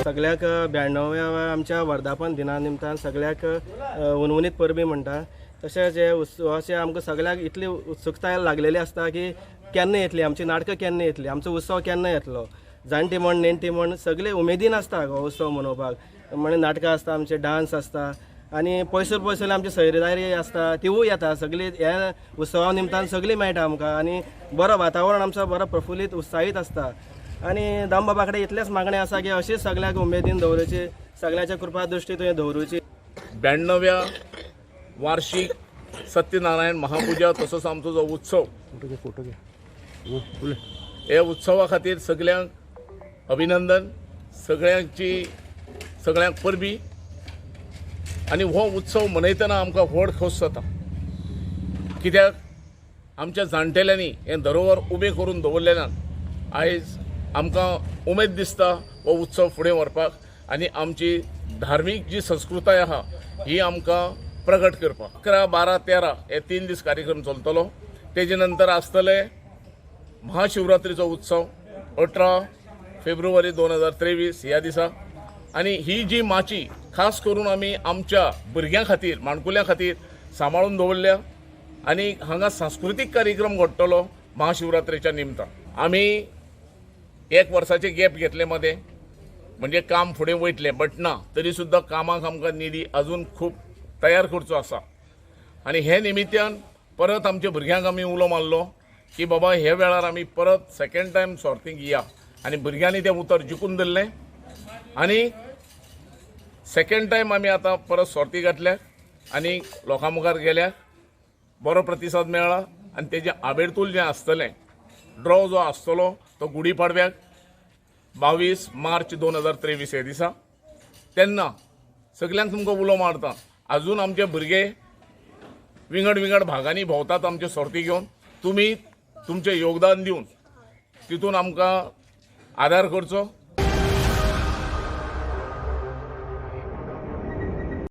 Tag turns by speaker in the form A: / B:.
A: सगळ्याक 92व्या आमच्या वर्धापन दिना निमतान सगळ्याक हुनहुनीत परबीं म्हणटा. तशेंच हे उत्सवाचे आमकां सगळ्याक इतली उत्सुकताय लागलेली आसता की केन्ना येतली आमची नाटकां, केन्ना येतली आमचो उत्सव, केन्ना येतलो. जाणटी म्हण, नेणटी म्हण, सगळे उमेदीन आसता हो उत्सव मनोवपाक. म्हणजे नाटकां आसता, आमचे डांस आसता आनी पयसुल्ले पयसुल्ले आमची सोयरीदायरी आसता, तिवूय येता. सगळी ह्या उत्सवा निमतान सगळीं मेळटा आमकां आनी बरो वातावरण आमचो बरो प्रफुल्लीत, उत्साहीत आसता. आनी दामबाबा कडेन इतलेंच मागणें आसा की अशीच सगळ्यांक उमेदीन दवरुची, सगळ्यांच्या कृपा दृश्टी तुवें दवरुची.
B: 92व्या वार्षिक सत्यनारायण महापुजा तसोच आमचो जो उत्सव, हे उत्सवा खातीर सगल्यांक अभिनंदन, सगळ्यांची सगळ्यांक परबी. आनी हो उत्सव मनयतना आमकां व्हड खोस जाता, कित्याक आमच्या जाणटेल्यांनी हें धरोहर उबें करून दवरलेल्यान आयज आमकां उमेद दिसता हो उत्सव फुडें व्हरपाक आनी आमची धार्मीक जी संस्कृताय आहा ही आमकां प्रगट करपाक. 11, 12, 13 हे 3 दीस कार्यक्रम चलतलो. तेजे नंतर आसतले महाशिवरात्रीचो उत्सव 18 फेब्रुवारी 2023 ह्या दिसा. आनी ही जी माची खास करून आमी आमच्या भुरग्यां खातीर, माणकुल्यां खातीर सांबाळून दवरल्या आनी हांगा सांस्कृतीक कार्यक्रम घडटलो महाशिवरात्रेच्या निमतान. आमी एक वर्साचे गॅप घेतले मदें, म्हणजे काम फुडें वयतलें, बट ना, तरी सुद्दां कामाक आमकां निधी अजून खूब तयार करचो आसा. आनी हे निमित्यान परत आमच्या भुरग्यांक आमी उलो मारलो की बाबा, हे वेळार आमी परत सेकंड टायम सोर्तीक या. आनी भुरग्यांनी तें उतर जिखून धरलें आनी सेकंड टायम आमी आतां परत सोर्ती घातल्या आनी लोकां मुखार गेल्या. बरो प्रतिसाद मेळ्ळा आनी तेजें आबेरतूल जें आसतलें, ड्रॉ जो आसतलो तो गुडी पाडव्याक 22 मार्च 2023 हे दिसा. तेन्ना सगल्यांक तुमकां उलो मारता. अजून आमचे भुरगे विंगड विंगड भागांनी भोंवतात आमचे सोर्ती घेवन. तुमी तुमचें योगदान दिवन तितून आमकां आदार करचो.